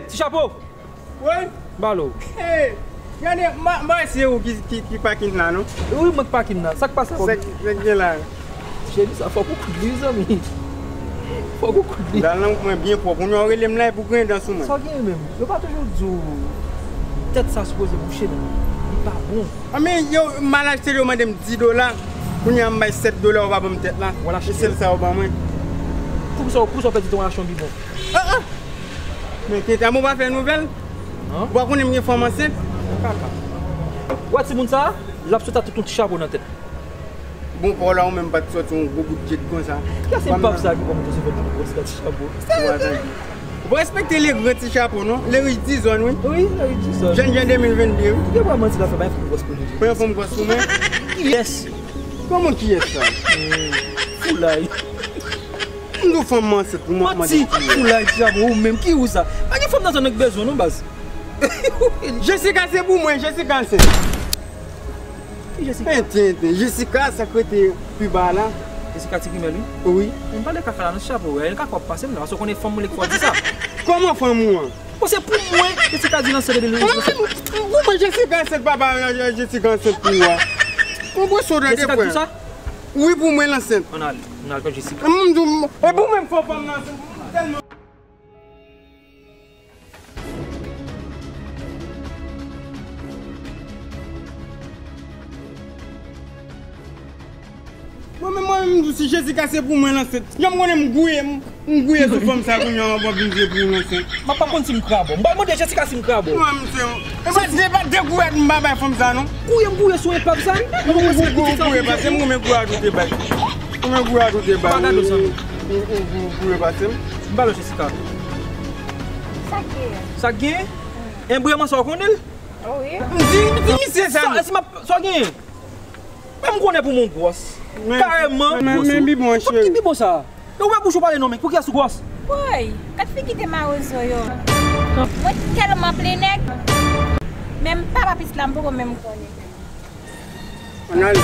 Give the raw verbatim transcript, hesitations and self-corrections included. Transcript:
Ti chapo! Wi. M pale w. Hey, gade, m pa, m pa wè se ou ki, ki, ki pakin la, non? Wi, mwen k pakin la. Sa k pase? Sa k, sa k gen la? Cheri, sa fòk ou koud li, wi, zanmi. Fòk ou koud li. Dal nan mwen byen pwòp. Ou nan rele m la epi w griyen dan sou mwen. Sa w gen menm? Yo pa toujou di w tèt sa sipoze bouche, non? Li pa bon. A, men yo, m al achte l, yo mande m dis dola. Kounye a m bay sèt dola, ou pa ban m tèt la. E sèl sa ou ban mwen. Poukisa, poukisa w pèdi ton aksyon bibon? Ah, ah. Men tenten, ou pa fè nouvèl? Ou pa konnen m gen fanm ansent? Kaka. Ou wè timoun sa a? L ap sot ak tout yon ti chapo nan tèt. Bon, pa w la, ou menm pa t sòti yon gwo bout djed konsa. Kiyès se pap sa a ki pran moto sou fè moun gwòs la ti chapo? Ou pa respekte le gran ti chapo, non? Le rich dizòn, wi. Wi, le rich dizòn. Jèn jan de mil venn de, wi. Ou gen pral manti la fè bay fòk gwòs pou li. Pran yon fanm gwòs pou mwen. Kiyès? Kòman kiyès sa? Foulay. M di w fanm ansent pou mwen, mande kiyès. Manti, foulay ti chapo, ou menm, ki ou sa? Pa gen fanm nan zòn nan k bezwen, non, baz. Jessica, se pou mwen, Jessica ansent. Ki Jessica? Enten, enten. Jessica, sa k rete pi ba la. Jessica ti grimèl, wi. Wi. Men pale kaka la, non, chapo, wè. Kaka w ap pase m la, paske w konnen fanm mwen li k fè w di sa. Kòman fanm ou an? Bon, se pou mwen, Jessica di l ansent depi l. Pou mwen, Jessica ansent, papa, Jessica ansent pou ou a. Konprann sa w tande, frè? Jessica di sa? Wi, pou mwen, l ansent. Ann ale, ann ale, pa Jessica. M di w, e pou mwen, m fè fanm nan ansent, tèlman. Mwen menm, mwen menm, m di w, si Jessica se pou mwen l ansent. Jan m konnen m gouye, m, m gouye sou fanm sa kounye a, w ap vin di pou l ansent. M ap pa konn si m krabo. M pral mande Jessica si m krabo. Mwen, m se yon, e pa de, pa de gouyad m pa bay fanm sa, non. Gouye, m gouye sou epav sa, wi. Ou gou-, gou-, gou-, gouye pase m, konbyen gouyad ou te bay? Konbyen gouyad ou te bay? Pa gade w, zanmi. Ou, ou, ou gouye pase m? M pale w, Jessica. Sa k gen? Sa k gen? Enbreman sa w konnen l? Wi. M di, m di misye sa. Sa, si m ap, sa w gen? Men m konnen pou mwen gwòs. Kareman, men, men, gwòs men ou. Bibon, cheri. Ki bibon sa? Yo ouvè bouch ou pale non, men pou kiyès ou gwòs? Woy, gad figi de mawozo yo. Mwen tèlman plen nèg. Menm papa pitit la m poko menm konnen. Ann ale.